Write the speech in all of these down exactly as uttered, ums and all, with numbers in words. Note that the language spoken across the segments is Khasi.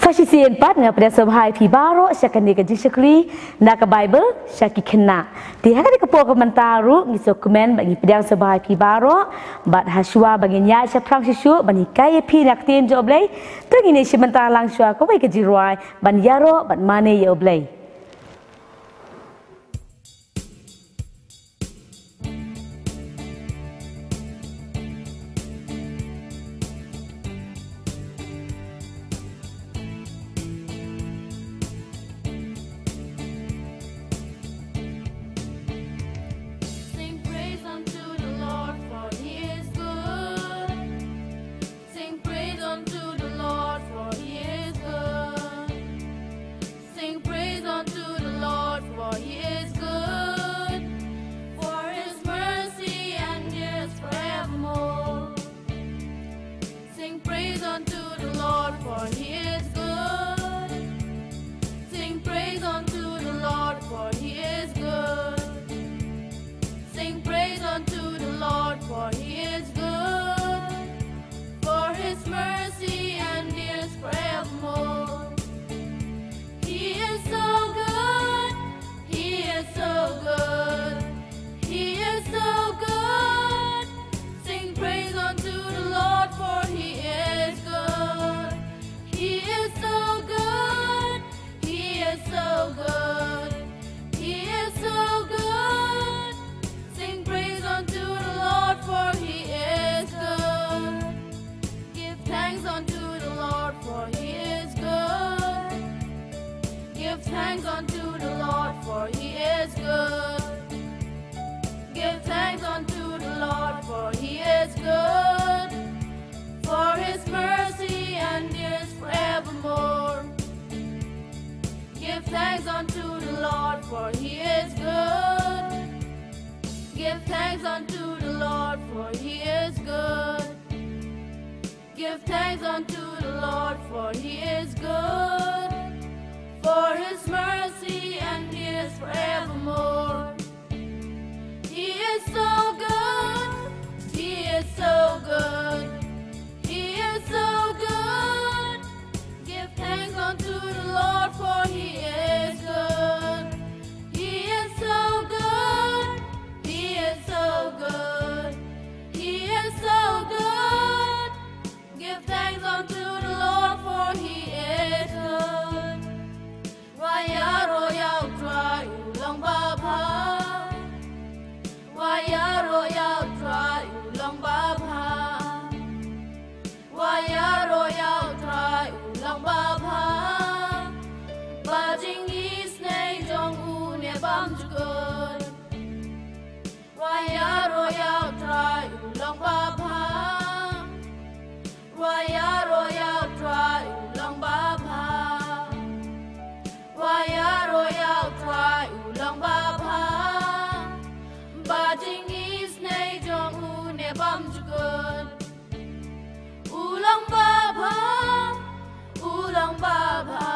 Shisien pat nga pdiang sngewbha ïa phi baroh sha kane ka jingshakri na ka Baibl sha ki khynnah. Te ha kane ka por ka mynta ruh ngi sngewkmen ba ngi pdiang sngewbha ïa phi baroh bad ha shuwa ba ngin ïaid shaphrang shuh shuh ban hikai ïa phi na ka ktien jong U Blei. To ngin ïa shim bynta lang shuwa kawei ka jingrwai ban ïaroh bad mane ïa U Blei. Sing praise unto the Lord, for he is good. Sing praise unto the Lord, for he is good. Sing praise unto the Lord, for he is good. For his mercy endures forevermore. Sing praise unto the Lord, for he is good. Sing praise unto the Lord, for he is good. Sing praise unto the Lord, for he is good. For his mercy endures forevermore. He is so good. He is so good. He is so good. Sing praise unto the Lord, for he is good. He is so good. He is so good. He is so good. Sing praise unto the Lord, for he is good. Give thanks unto the Lord, for he is good. Give thanks unto the Lord, for he is good. Give thanks unto the Lord, for he is good. For his mercy endures forevermore. Give thanks unto the Lord, for he is good. Give thanks unto the Lord, for he is good. Give thanks unto the Lord, for he is good. For his mercy endures forevermore. He is so good. He is so good. He is so good. Give thanks unto the Lord, for he is good. He is so good. He is so good. He is so good. Give thanks unto the Lord, for he is good. Wa ïaroh ïa U Trai u long babha. Wa ïaroh ïa U Trai u long babha. Wa ïaroh ïa U Trai u long babha. Ba jingisynei jong u ne bymjukut. Wa ïaroh ïa U Trai u long babha. Wa ïaroh ïa U Trai u long babha. Wa ïaroh ïa U Trai u long babha. Ba jingisynei jong u ne bymjukut. U long babha, u long babha,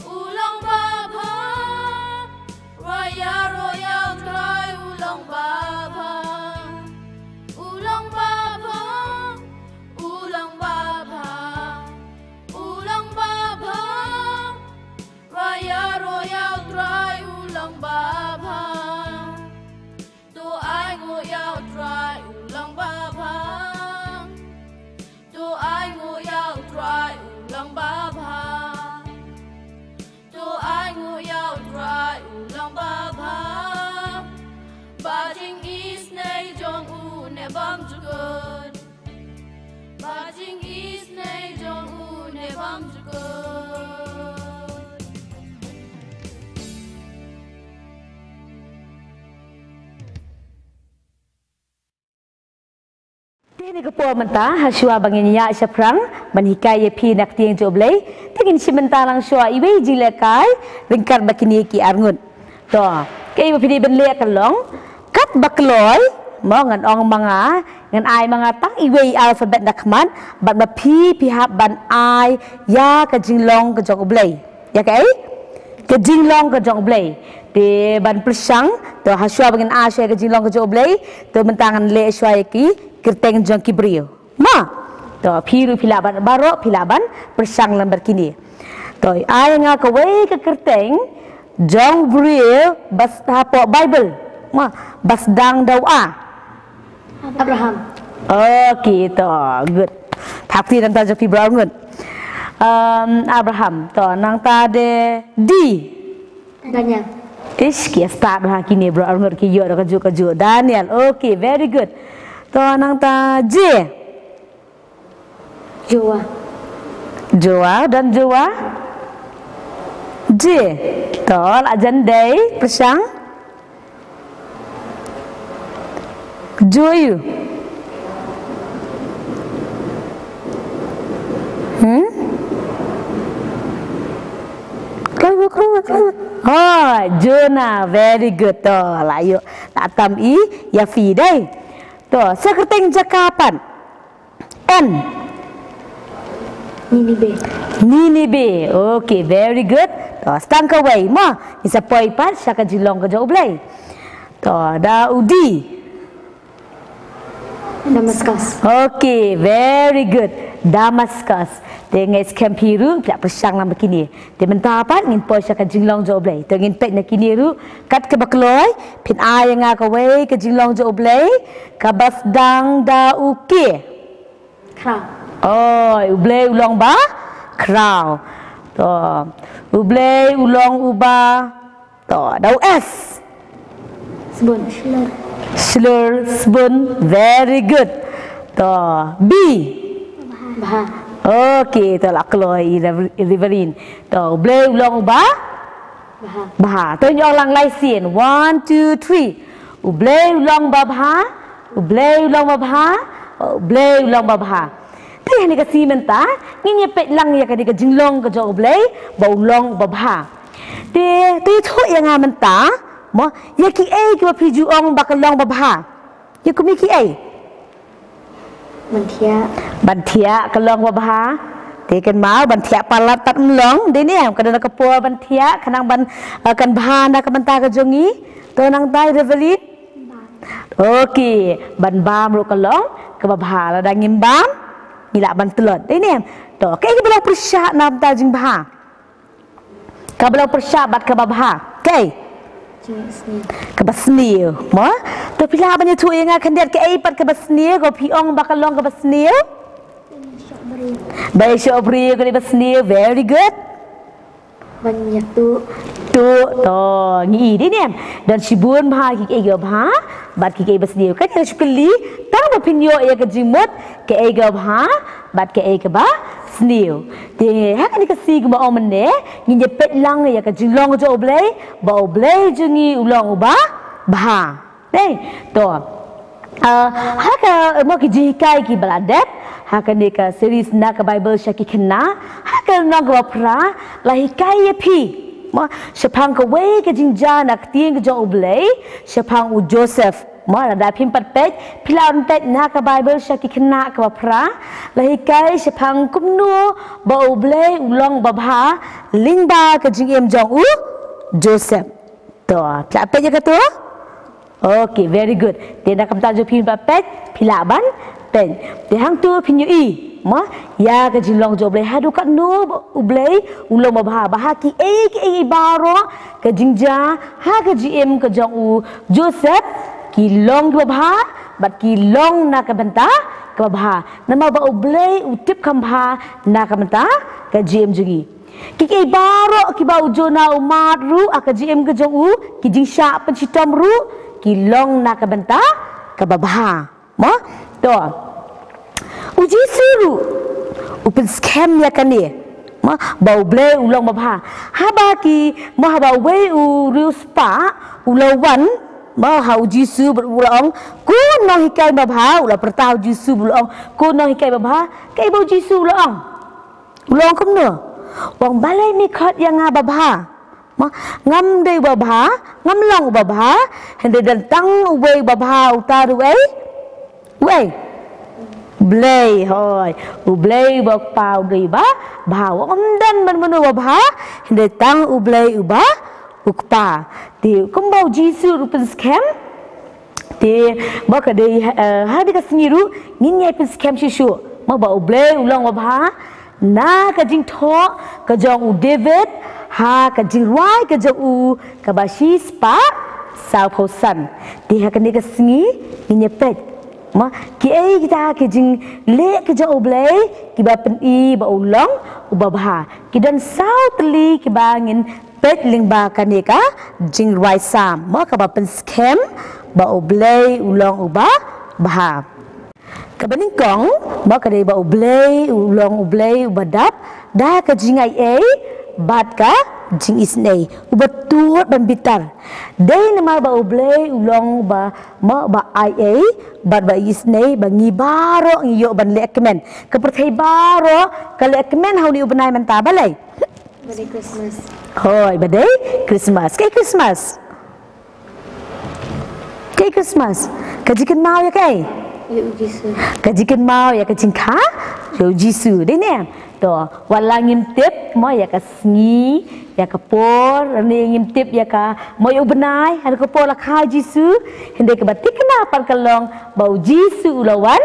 u long babha. Wa ïaroh ïa U Trai u long babha. U long babha, u long babha, u long babha. Wa ïaroh ïa U Trai u long babha. To ai nguh ïa U Trai u long babha. To ai nguh ïa U Trai u long babha. To ai nguh ïa U Trai u long babha. Ba jingisynei jong u ne bymjukut. Ba jingisynei jong u ne bymjukut. Te ha kane ka por mynta, ha shuwa ba ngin ïaid shaphrang ban hikai ïa phi na ka ktien jong U Blei, te ngin shim bynta lang shuwa iwei i jinglehkai ryngkat bad kine ki arngut. To, kaei ba phi dei ban leh ka long, katba kloi, mo, ngan ong ma nga, ngan ai ma nga tang iwei i alphabet na khmat, bad ma phi phi hap ban ai ïa ka jinglong ka jong U Blei. Ïa kaei? Ka jinglong ka jong U Blei. Te ban pyrshang, to ha shuwa ba ngin ai shuwa ïa ka jinglong ka jong U Blei, to mynta ngan leh shuwa ïa ki kyrteng jong ki briew. Mo? To, phi ruh phi lah ban, baroh phi lah ban pyrshang lang bad kine. To, ai nga kawei ka kyrteng jong u briew ba sdang hapoh Baibl. Ma, ba sdang da u A. Abraham. Okay, to, good. Thap kti nangta jong phi Bro Arngut. Um, Abraham, to, nangta de D. Daniel. Ish, ki start ha kine Bro Arngut ki ïoh da kajuh kajuh. Daniel, okay, very good. To, nangta J. Joa. Joa, don Joa. J. To, la jan dei pyrshang. Joyu. Hmm? Keluar, keluar, keluar. Oh, Jona, very good. To, la ïoh, la tam i ïa phi dei. To, sa kyrteng jaka pat. N. Ninibe. Ninibe. Okay, very good. To, sa tang kawei mo. Ngin sa poi pat sha ka jinglong ka jong U Blei. To, da u D. Damascus. Okay, very good. Damascus. Te nga ngeit skhem phi ruh phi la pyrshang lang bad kine. Te mynta pat ngin poi sha ka jinglong jong U Blei. Te ngin peit na kine ruh kat kaba kloi, phin ai ïa nga kawei ka jinglong jong U Blei kaba sdang da u K. Khraw. Oi, U Blei u long ba khraw. To. U Blei u long uba, to, da u S. Sbun. Shlur. Shlur, sbun. Very good. To, B. Bha. Okay, to, la kloi i Rev-, Reverend. To, U Blei u long uba bha. Bha. To, ngi ong lang lai sien. One, two, three. U Blei u long ba bha. U Blei u long ba bha. U Blei u long ba bha. Te ha kane ka sngi mynta ngin ïa peit lang ïa kane ka jinglong ka jong U Blei ba u long ba bha. Te, te ïathuh ïa nga mynta mo, ïa kiei kiba phi ju ong ba ka long ba bha. Ïa kum ïa kiei? Ban thiah. Ban thiah ka long ba bha. Te kynmaw ban thiah palat pat ym long, dei ne em, ka don ka por ban thiah, khnang ban, eh, kan bha na ka bynta ka jong ngi. To nangta Reverend? Bam. Okay, ban bam ruh ka long kaba bha, lada ngim bam ngi lah ban tlot, dei ne em. To, kaei kaba long pyrshah na bynta jingbha? Kaba long pyrshah bad kaba bha. Kaei? Jingïasniew. Kaba sniew. Mo? To phi lah ban ïathuh ïa nga khyndiat kaei pat kaba sniew, ko phi ong ba ka long kaba sniew? Ba ïashoh briew ka dei ba sniew. Very good. Ban ïathuh. Tuh, to, ngi i dei ne em. Don shibun bha kiei kiei kiba bha bad kiei kiei ba sniew. Kan ïa shu kylli tang ba phin ïoh ïa ka jingmut kaei kaba bha bad kaei kaba sniew. Te ha kane ka sngi kumba ong mynne ngin ïa peit lang ïa ka jinglong jong U Blei, ba U Blei jong ngi u long uba bha. Dei, to. Ah, ha ka, mo, ki jinghikai kiba la dep ha kane ka series Na ka Baibl sha ki khynnah, ha ka lynnong kaba phra la hikai ïa phi, mo, shaphang kawei ka jingjia na ka ktien ka jong U Blei shaphang u Joseph. Mo, lada phim pat peit, phi lah ban peit Na ka Baibl sha ki khynnah kaba phra, la hikai shaphang kumno ba U Blei u long ba bha lyngba ka jingim jong u Joseph. To, phi lah peit ïa kato? Okay, very good. Te na ka bynta jong phi ba peit, phi lah ban peit. Te hangto phin ïohi, mo, ïa ka jinglong jong U Blei, haduh katno ba U Blei u long ba bha, ba ha kiei kiei baroh ka jingjia ha ka jingim ka jong u Joseph ki long kiba bha bad ki long na ka bynta kaba bha. Namar ba U Blei u tip kham bha na ka bynta ka jingim jong ngi. Kiei kiei baroh kiba u Jonah u mad ruh ha ka jingim ka jong u, ki jingshah pynshitom ruh ki long na ka bynta kaba bha. Mo? To. U Jisu ruh u pynskhem ïa kane, mo, ba U Blei u long ba bha. Haba ki, mo, haba uwei u riewspah u la wan, mo, ha u Jisu bad u la ong, ko nonghikai ba bha, u la pyrta ha u Jisu bad u la ong, ko nonghikai ba bha, kaei ba u Jisu u la ong? U la ong kumno? U ong, balei me khot ïa nga ba bha? Mo, ngam dei uba bha, ngam long uba bha, hynrei don tang uwei uba bha, uta ruh uei? Uei? U Blei, hooid. U Blei uba u Kpa u dei uba bha. U ong ym don ban mano uba bha, hynrei tang U Blei uba u Kpa. Te kumba u Jisu ruh u pynskhem, te ba ka dei, eh, ha kane ka sngi ruh ngin ïai pynskhem shuh shuh. Ba U Blei u long uba bha, na ka jingthoh ka jong u David ha ka jingrwai ka jong u kaba shispah sawphew san. Te ha kane ka sngi ngin ïa peit, ma, kiei kita ki jingleh ka jong U Blei kiba pyni ba u long uba bha. Ki don saw tylli kiba ngin peit lyngba kane ka jingrwai Salm, ma, kaba pynskhem ba U Blei u long uba bha. Kaba nyngkong, ma, ka dei ba U Blei u long U Blei uba dap da ka jingaiei bad ka jingisynei, uba tut ban bitar. Dei namar ba U Blei u long ba, ma, ba aiei bad ba isynei ba ngi baroh ngi ïoh ban leh kmen. Ka pyrthei baroh ka leh kmen ha une u bnai mynta, balei? Ba dei Christmas. Hooid, ba dei Christmas. Kaei Christmas? Kaei Christmas? Ka jingkynmaw ïa kaei? Ïa U Jisu. Ka jingkynmaw ïa ka jingkha jong U Jisu. Dei ne? To, wat la ngim tip, ma, ïa ka sngi, ïa ka por, ne ngim tip ïa ka, ma, ïa u bnai, ha ka por la kha U Jisu, hynrei kaba thikna pat ka long ba U Jisu u la wan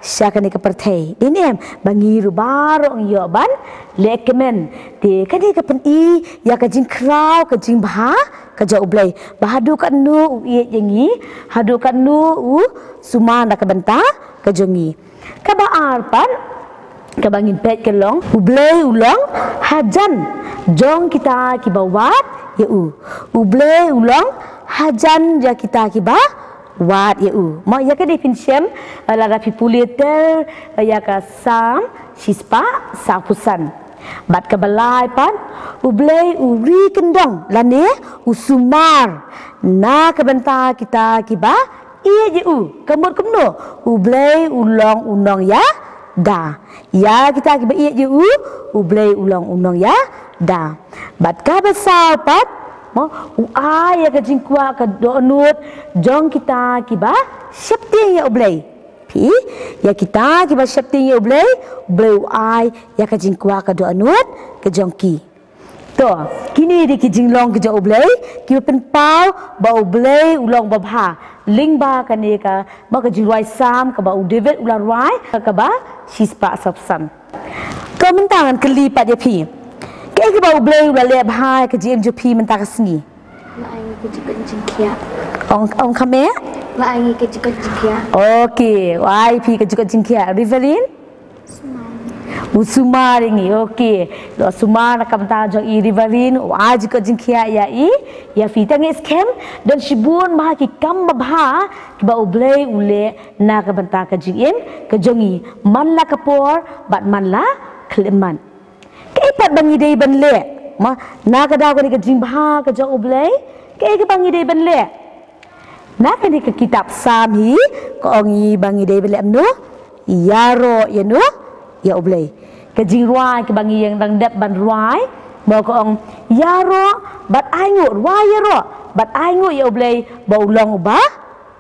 sha kane ka pyrthei. Dei ne em? Ba ngi ruh baroh ngi ïoh ban leh kmen. Te kane ka pyni ïa ka jingkhraw ka jingbha ka jong U Blei, ba haduh katno u ïeit ïa ngi, haduh katno u sumar na ka bynta ka jong ngi. Kaba ar pat kaba ngin peit ka long, U Blei u long hajan jong kita kiba wad ïa u. U Blei u long hajan ïa kita kiba wad ïa u. Ma, ïa kane phin shem, eh, lada phi pule ter, eh, ïa ka Salm shispah sawphew san. Bad kaba lai pat, U Blei u ri kyndong lane u sumar na ka bynta kita kiba ïeit ïa u. Ka mut kumno? U Blei u long u nongïada. Ïa kita kiba ïeit ïa u, U Blei u long u nongïada. Bad kaba saw pat, ma, u ai ïa ka jingkwah ka dohnud jong kita kiba sheptieng ïa U Blei. Phi, ïa kita kiba sheptieng ïa U Blei, U Blei u ai ïa ka jingkwah ka dohnud ka jong ki. To, kine dei ki jinglong ki jong U Blei kiba pynpaw ba U Blei u long uba bha. Lyngba kane ka, ba ka jingrwai Salm kaba u David u la rwai, kaba shispah sawphew san. To, mynta ngan kylli pat ïa phi, kaei kaba U Blei u la leh bha ïa ka jingim jong phi mynta ka sngi? La ai ngi ka jingkoit jingkhiah. Ong, ong kham eh? La ai ngi ka jingkoit jingkhiah. Okay, u ai phi ka jingkoit jingkhiah. Reverend? U sumar ïa ngi, okay. Lo sumar na ka bynta jong i Reverend, u ai jingkoit jingkhiah ïa i, ïa phi. Te ngi skhem, don shibun bha ki kam babha kiba U Blei u leh na ka bynta ka jingim ka jong i. Man la ka por bad man la khyllipmat. Kaei pat ba ngi dei ban leh, ma, na ka daw kane ka jingbha ka jong U Blei? Kaei kaba ngi dei ban leh? Na kane ka kitab Salm hi, ka ong ngi ba ngi dei ban leh kumno? Ïaroh ïano? Ïa U Blei. Ka jingrwai kaba ngi ïeng dang dep ban rwai, ba ka ong, ïaroh bad ainguh, rwai ïaroh bad ainguh ïa U Blei ba u long uba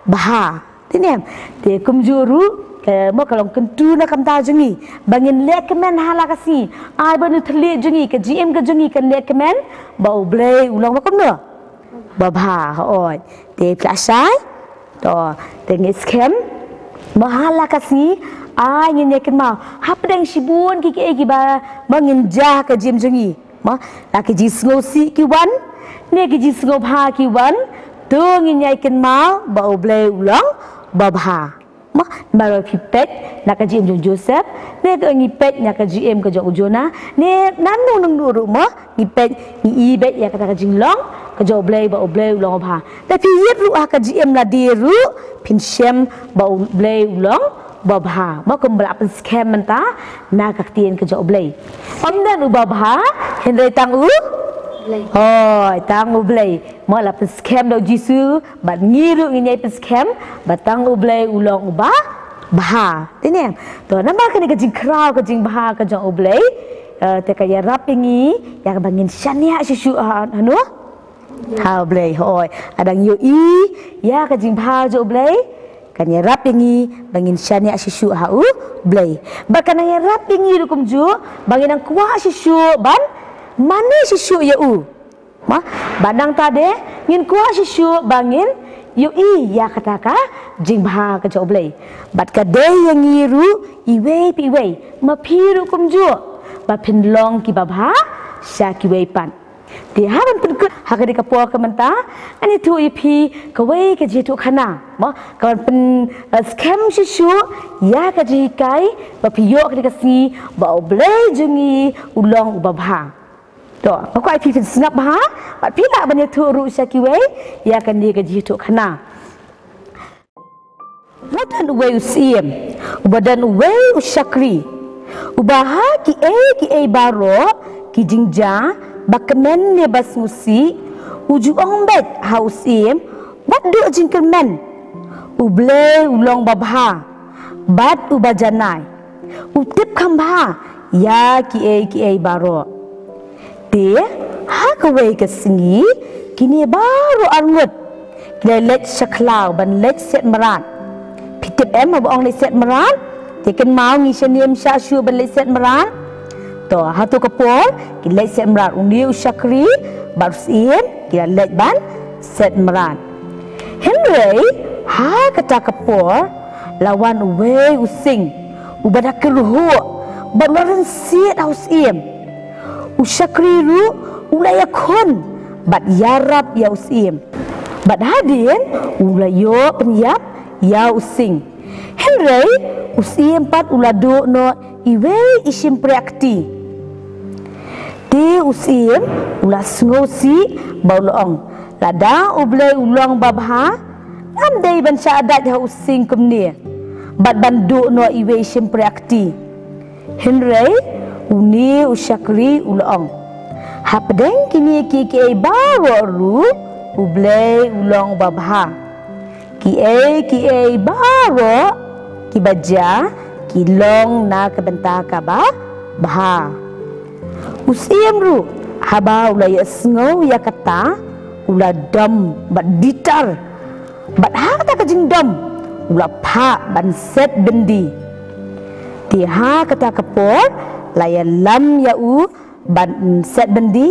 bha. Te ne em? Te kumjuh ruh, ka, ma, ka long kyntu na ka bynta jong ngi ba ngin leh kmen ha la ka sngi. Ai ba u thylliej jong ngi, ka jingim ka jong ngi kan leh kmen ba U Blei u long ba kumno? Ba bha, hooid. Te phi la shai? To, te ngi skhem, ma, ha la ka sngi, ai ngin ïa kynmaw hapdeng shibun ki, ki, kiba, ma, ngin jia ha ka jingim jong ngi. Ma, la ki jingsngewsih ki wan, ne ki jingsngewbha ki wan, to ngin ïa kynmaw ba U Blei u long ba bha. Ma, namar ba phi peit na ka jingim jong u Joseph, ne ka ngi peit na ka jingim ka jong u Jonah, ne nangno nangno ruh, ma, ngi peit, ngi i beit ïa kata ka jinglong ka jong U Blei ba U Blei u long ba bha. Te phi ïit ruh ha ka jingim lade ruh phin shem ba U Blei u long ba bha. Ma, kumba la pynskhem mynta na ka ktien ka jong U Blei. Ym don uba bha hynrei tang U Blei. Hooid, tang U Blei. Ma, la pynskhem da U Jisu, bad ngi ruh ngin ïai pynskhem ba tang U Blei u long uba bha. Te ne em? To, namar kane ka jingkhraw ka jingbha ka jong U Blei, eh, te ka ïarap ïa ngi ïa kaba ngin shaniah shuh shuh ha, hano? Ha U Blei, hooid. Lada ngi ïohi ïa ka jingbha jong U Blei, kan ïarap ïa ngi ba ngin shaniah shuh shuh ha U Blei. Bad kan ïarap ïa ngi ruh kumjuh ba ngin nang kwah shuh shuh ban mane shuh shuh ïa u. Ma, ba nangta de ngin kwah shuh shuh ba ngin Ïohi ïa kata ka jingbha ka jong U Blei. Bad ka dei ïa ngi ruh iwei pa iwei, ma phi ruh kumjuh, ba phin long kiba bha sha kiwei pat. Te ha ban pynkut ha kane ka por ka mynta, ngan ïathuh ïa phi kawei ka jingïathuhkhana, mo, ka ban pyn, eh, skhem shuh shuh ïa ka jinghikai ba phi ïoh kane ka sngi ba U Blei jong ngi u long uba bha. To, nga kwah ïa phi phin sngap bha, bad phi lah ban ïathuh ruh sha kiwei ïa kane ka jingïathuhkhana. Uba don uwei u syiem, uba don uwei u shakri, uba ha kiei kiei baroh ki jingjia ba kmen ne ba sngewsih, u ju ong beit ha u syiem, wat duh jingkyrmen, U Blei u long uba bha bad uba janai, u tip kham bha ïa kiei kiei baroh. Te ha kawei ka sngi, kine baroh arngut ki la leit sha khlaw ban leit set mrad. Phi tip em haba ong leit set mrad? Te kynmaw ngi shaniam shah shuh ban leit set mrad. To, hato ka por ki leit set mrad, une u shakri bad u syiem ki la leit ban set mrad. Hynrei ha kata ka por la wan uwei u sing uba da kyrhuh bad u la rynsied ha u syiem. U shakri ruh u la ïakhun bad ïarap ïa u syiem, bad hadien u la ïoh pynïap ïa u sing. Hynrei u syiem pat u la duh noh iwei i shympriahkti. Te u syiem u la sngewsih bad u la ong, lada U Blei u long babha, ngam dei ban shah dait ha u sing kumne bad ban duh noh iwei i shympriahkti. Hynrei une u shakri u la ong, hapdeng kine kiei kiei baroh ruh U Blei u long babha. Kiei kiei baroh kiba jia ki long na ka bynta kaba bha. U syiem ruh haba u la ïohsngew ïa kata, u la dom bad bitar, bad ha kata ka jingdom u la phah ban set byndi. Te ha kata ka por la ïalam ïa u ban set byndi,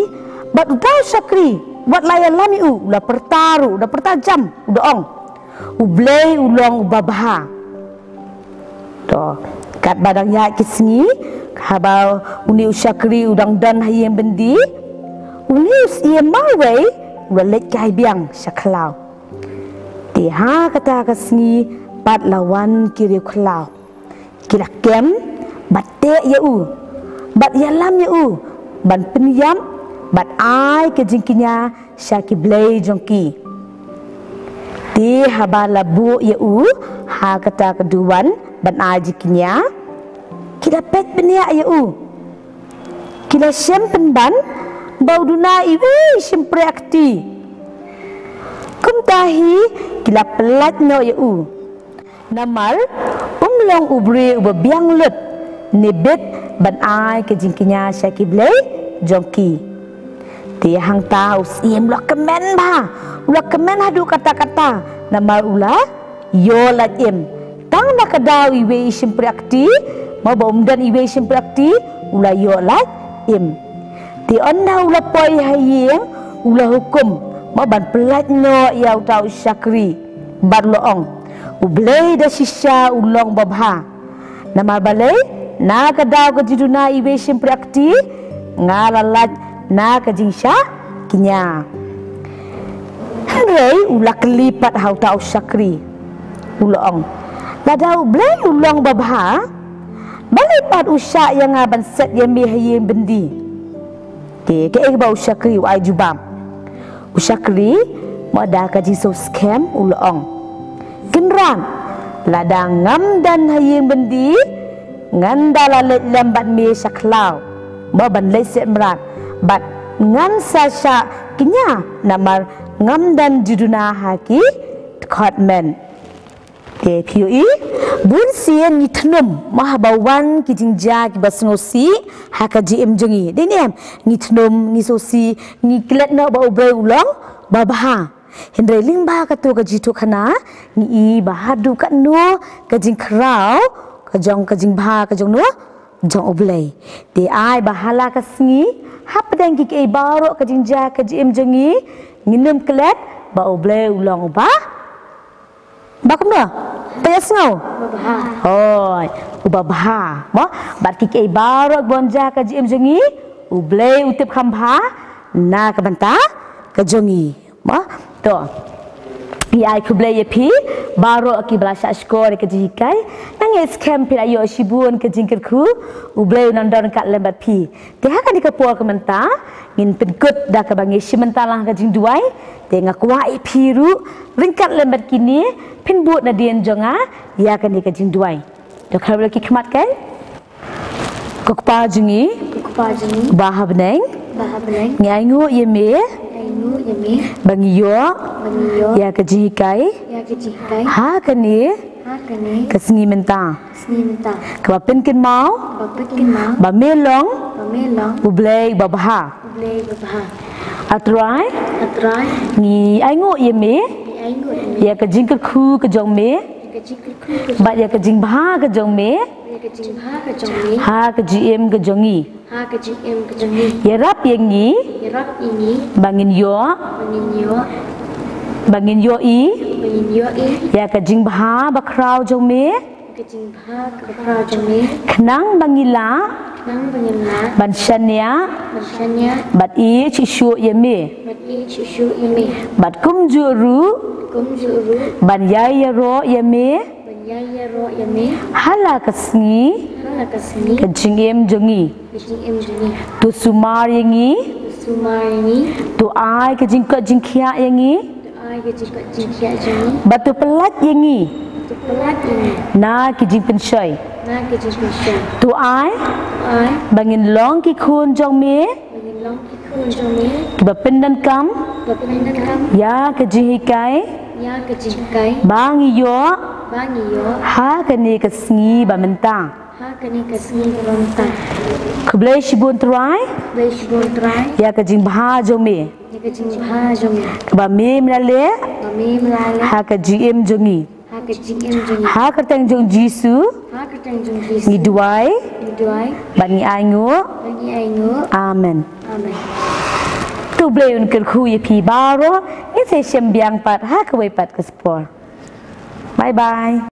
bad uta u shakri wat la ïalam ïa u, u la pyrta ruh, u da pyrta jam, u da ong, U Blei u long uba bha. To, katba dang ïaid ki sngi, haba une u shakri u dang don ha ïing byndi, une u syiem marwei u la leit kai biang sha khlaw. Te ha kata ka sngi pat la wan ki riew khlaw. Ki la kem bad teh ïa u, bad ïalam ïa u ban pynïap bad ai ka jingkñia sha ki blei jong ki. Te haba la buh ïa u ha kata ka duwan ban ai jingkñia, ki la peit bniah ïa u. Ki la shem pynban ba u duna iwei i shympriahkti. Kumta hi ki la pyllait noh ïa u. Namar um long u briew uba biang lut ne bit ban ai ka jingkñia sha ki blei jong ki. Te hangta u syiem u la kmen bha, u la kmen haduh katta katta, namar u la ïoh lait im. Tang na ka daw iwei i shympriahkti, mo, ba um don iwei i shympriahkti, u la ïoh lait im. Te ynda u la poi ha ïing, u la hukum, mo, ban pyllait noh ïa uta u shakri. Bad u la ong, U Blei da shisha u long babha. Namar balei, na ka daw ka jingduna iwei i shympriahkti, nga la lait na ka jingshah kñia. Hynrei u la kylli pat ha uta u shakri, u la ong, lada U Blei u long babha, balei pat u shah ïa nga ban set ïa me ha ïing byndi? Te kaei kaba u shakri u ai jubab? U shakri, mo, da ka jingsngewskhem u la ong, kynrad, lada ngam don ha ïing byndi, ngan da la leit lem bad me sha khlaw, mo, ban leit set mrad, bad ngan sa shah kñia, namar ngam don jingduna ha ki dkhot met. Te phi ïohi, bun sien ngi thnum, mo, haba wan ki jingjia kiba sngewsih ha ka jingim jong ngi. Dei ne em, ngi thnum, ngi sngewsih, ngi klet noh ba U Blei u long babha. Hynrei lyngba kato ka jingïathuhkhana, ngi i ba haduh katno ka jingkhraw ka jong ka jingbha ka jong no, jong U Blei. Te ai ba ha la ka sngi, hapdeng ki kiei baroh ka jingjia ka jingim jong ngi, ngin ym klet ba U Blei u long uba Ba kumno? Te ïa sngew? Hooid, uba bha. Mo, bad ki kiei baroh ban jia ka jingim jong ngi, U Blei u tip kham bha na ka bynta ka jong ngi. Mo, to. Ïa khublei ïa phi baroh kiba la shah shkor ïa ka jinghikai. Nga ngeit skhem phi la ïoh shibun ka jingkyrkhu. U Blei un nang don ryngkat lem bad phi. Te ha kane ka por ka mynta ngin pynkut da kaba ngi shim bynta lang ka jingduwai. Te nga kwah ïa phi ruh ryngkat lem bad kine phin bud nadien jong nga ïa kane ka jingduwai. To kharu la ki khmat kai. Ko Kpa jong ngi. Ko Kpa jong ngi. Ba ha bneng. Ba ha bneng. Ngi ainguh ïa me. Ngi ainguh ïa me. Ba ngi ïoh. Ba ngi ïoh. Ïa ka jinghikai. Ïa ka jinghikai. Ha kane. Ha kane. Ka sngi mynta. Sngi mynta. Kaba pynkynmaw. Ba pynkynmaw. Ba me long. Ba me long. U Blei uba bha. U Blei uba bha. A Trai. A Trai. Ngi ainguh ïa me. Ngi ainguh ïa me. Ïa ka jingkyrkhu ka jong me. Ïa ka jingkyrkhu ka jong me. Bad ïa ka jingbha ka jong me. Ïa ka jingbha ka jong me. Ha ka jingim ka jong ngi. Ha ka jingim ka jong ngi. Ïarap ïa ngi. Ïarap ïa ngi. Ba ngin ïoh. Ba ngin ïoh. Ba ngin ïohi. Ba ngin ïohi. Ïa ka jingbha bakhraw jong me. Ïa ka jingbha bakhraw jong me. Khnang ba ngin lah. Khnang ba ngin lah. Ban shaniah. Ban shaniah. Bad ïeit shuh shuh ïa me. Bad ïeit shuh shuh ïa me. Bad kumjuh ruh. Kumjuh ruh. Ban ïai ïaroh ïa me. Ban ïai ïaroh ïa me. Ha la ka sngi. Ha la ka sngi. Ka jingim jong ngi. Ka jingim jong ngi. To sumar ïa ngi. To sumar ïa ngi. To ai ka jingkoit jingkhiah ïa ngi. To ai ka jingkoit jingkhiah jong ngi. Bad to pyllait ïa ngi. To pyllait ïa ngi. Na ki jingpynshoi. Na ki jingpynshoi. To ai. To ai. Ba ngin long ki khun jong me. Ba ngin long ki khun jong me. Kiba pyndonkam. Ba pyndonkam. Ïa ka jinghikai. Ïa ka jinghikai. Ba ngi ïoh. Ba ngi ïoh. Ha kane ka sngi ba mynta. Ha kane ka sngi ba mynta. Khublei shibun Trai. Khublei shibun Trai. Ïa ka jingbha jong me. Ïa ka jingbha jong me. Kaba me me la leh. Ba me me la leh. Ha ka jingim jong ngi. Ha ka jingim jong ngi. Ha ka kyrteng jong Jisu. Ha ka kyrteng jong Jisu. Ngi duwai. Ngi duwai. Bad ngi ainguh. Bad ngi ainguh. Amen. Amen. To U Blei un kyrkhu ïa phi baroh. Ngin sa ïashem biang pat ha kawei pat ka por. Bye bye.